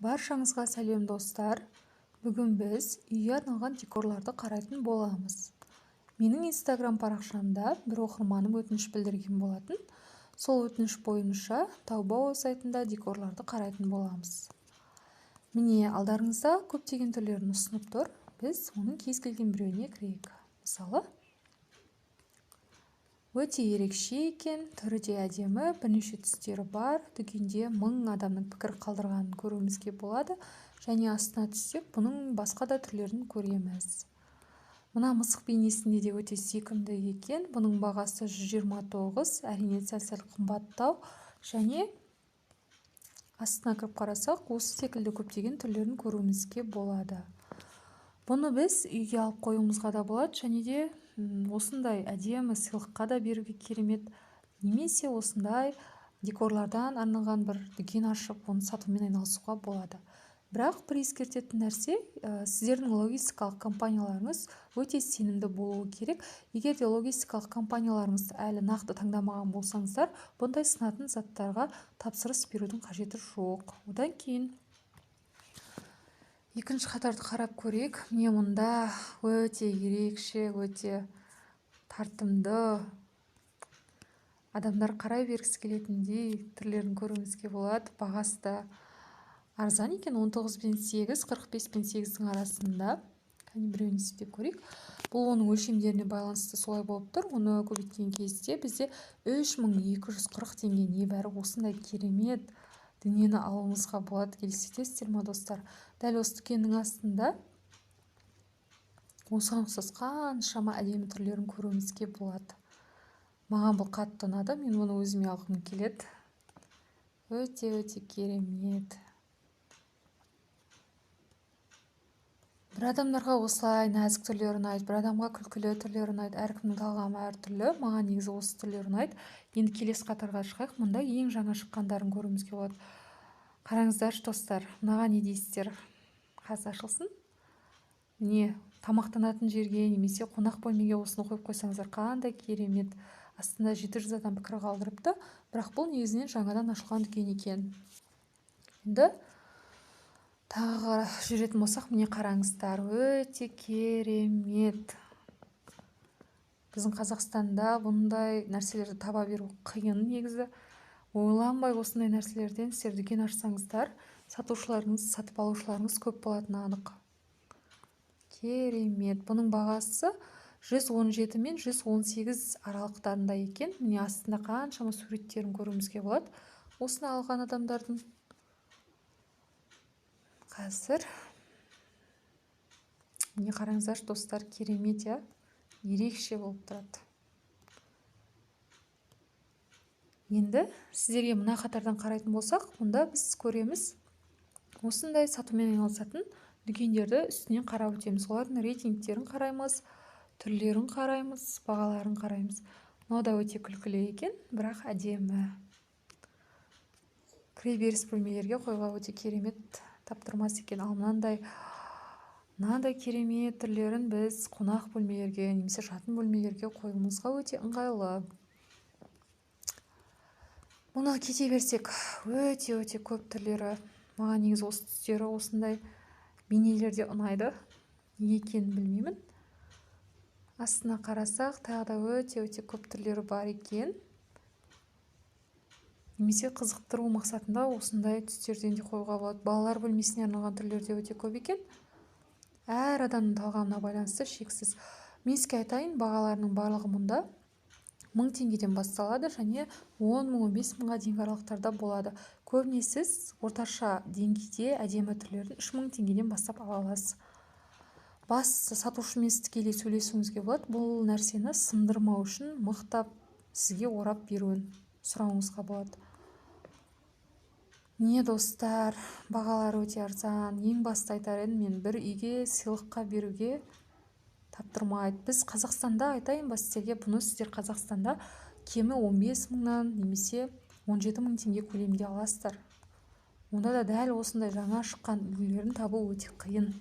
Баршаңызға сәлем, достар! Бүгін біз үйге арналған декорларды қарайтын боламыз. Менің Инстаграм парақшамда бір оқырманым өтініш білдірген болатын. Сол өтініш бойынша Taobao сайтында декорларды қарайтын боламыз. Міне, алдарыңызда көптеген түрлерін ұсынып тұр. Біз оның кез келген біреуіне кірейік. Мысалы, өте ерекше екен, түрі де әдемі, бірнеше түстері бар. Дүкенде 1000 адамның пікір қалдырғанын көруімізге болады. Және астына түссек, бұның басқа да түрлерін көреміз. Мына мысық бейнесінде де өте сүйкімді екен. Бұның бағасы 129, әрине сәл-сәл қымбаттау. Және астына кіріп қарасақ, осы секілді көптеген түрлерін көруімізге болады. Бұны біз үйге алып қоюымызға да болады, және де осындай әдемі сыйлыққа да беруге керемет, немесе осындай декорлардан арналған бір дүкен ашып, оны сатумен айналысуға болады. Бірақ бір ескертетін нәрсе, сіздердің логистикалық компанияларыңыз өте сенімді болуы керек. Егер де логистикалық компанияларыңызды әлі нақты таңдамаған болсаңыздар, бұндай сынатын заттарға тапсырыс берудің қажеті жоқ. Одан кейін екінші қатарды қарап көрейік. Міне, мұнда өте ерекше, өте тартымды, адамдар қарай бергісі келетіндей түрлерін көруімізге болады. Бағасы да арзан екен, 19 пен 8, 45 пен 8-дің арасында. Кәне, біреуін есептеп көрейік. Бұл оның өлшемдеріне байланысты солай болып тұр. Оны көбейткен кезде бізде 3240 теңге небәрі осындай керемет дүниені алуымызға болады. Келісесіздер ма, достар? Дәл осы дүкеннің астында осыған ұқсас қаншама әдемі түрлерін көруімізге болады. Маған бұл қатты ұнады, мен бұны өзіме алғым келеді. Өте-өте керемет. Бір адамдарға осылай нәзік түрлері ұнайды, бір адамға күлкілі түрлері ұнайды, әркімнің талғамы әртүрлі. Маған негізі осы түрлері ұнайды. Енді келесі қатарға шығайық. Мұнда ең жаңа шыққандарын көруімізге болады. Қараңыздаршы, достар, мынаған не дейсіздер? Қазір ашылсын. Міне, тамақтанатын жерге немесе қонақ бөлмеге осыны қойып қойсаңыздар қандай керемет. Астында 700 адам пікір қалдырыпты, бірақ бұл негізінен жаңадан ашылған дүкен екен. Енді тағы жүретін болсақ, міне қараңыздар, өте керемет. Біздің Қазақстанда бұндай нәрселерді таба беру қиын негізі. Ойланбай осындай нәрселерден сіздер дүкен ашсаңыздар, сатушыларыңыз, сатып алушыларыңыз көп болатыны анық. Керемет. Бұның бағасы 117 мен 118 аралықтарында екен. Міне, астында қаншама суреттерін көруімізге болады. Осыны алған адамдардың. Қазір міне қараңыздаршы, достар, керемет, иә, ерекше болып тұрады. Енді сіздерге мына қатардан қарайтын болсақ, мұнда біз көреміз осындай сатумен айналысатын дүкендерді үстінен қарап өтеміз. Олардың рейтингтерін қараймыз, түрлерін қараймыз, бағаларын қараймыз. Мынау да өте күлкілі екен, бірақ әдемі. Кіреберіс бөлмелерге қоюға өте керемет, таптырмас екен. Ал мынандай керемет түрлерін біз қонақ бөлмелерге немесе жатын бөлмелерге қоюымызға өте ыңғайлы. Мұны кете берсек, өте-өте көп түрлері. Маған негізі осы түстері, осындай бейнелер де ұнайды. Неге екенін білмеймін. Астына қарасақ, тағы да өте-өте көп түрлері бар екен. Немесе қызықтыру мақсатында осындай түстерден де қоюға болады. Балалар бөлмесіне арналған түрлер де өте көп екен. Әр адамның талғамына байланысты шексіз. Мен сізге айтайын, бағаларының барлығы мұнда 1000 теңгеден басталады және 10 мың, 15 мыңға дейінгі аралықтарда болады. Көбіне сіз орташа деңгейде әдемі түрлерін 3000 теңгеден бастап ала аласыз. Бас сатушымен сіз тікелей сөйлесуіңізге болады. Бұл нәрсені сындырмау үшін мықтап сізге орап беруін сұрауыңызға болады. Міне, достар, бағалары өте арзан. Ең басты айтар едім, мен бір үйге сыйлыққа беруге таптырмайды. Біз Қазақстанда, айтайын ба сіздерге, бұны сіздер Қазақстанда кемі 15 мыңнан немесе 17 мың теңге көлемінде аласыздар. Онда да дәл осындай жаңа шыққан үлгілерін табу өте қиын.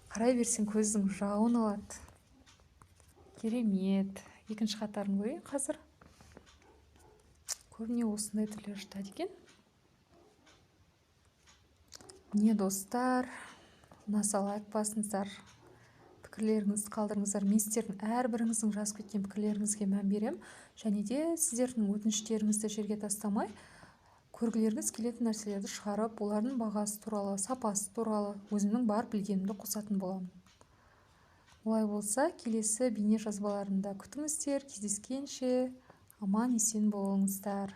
Қарай берсең көздің жауын алады. Керемет. Екінші қатарын көрейін қазір. Көбіне осындай түрлер жатады екен. Міне, достар, ұнаса, лайк басыңыздар, пікірлеріңізді қалдырыңыздар. Мен сіздердің әрбіріңіздің жазып кеткен пікірлеріңізге мән беремін және де сіздердің өтініштеріңізді жерге тастамай, көргілеріңіз келетін нәрселерді шығарып, олардың бағасы туралы, сапасы туралы өзімнің бар білгенімді қосатын боламын. Олай болса, келесі бейне жазбаларымда күтіңіздер. Кездескенше, аман есен болыңыздар.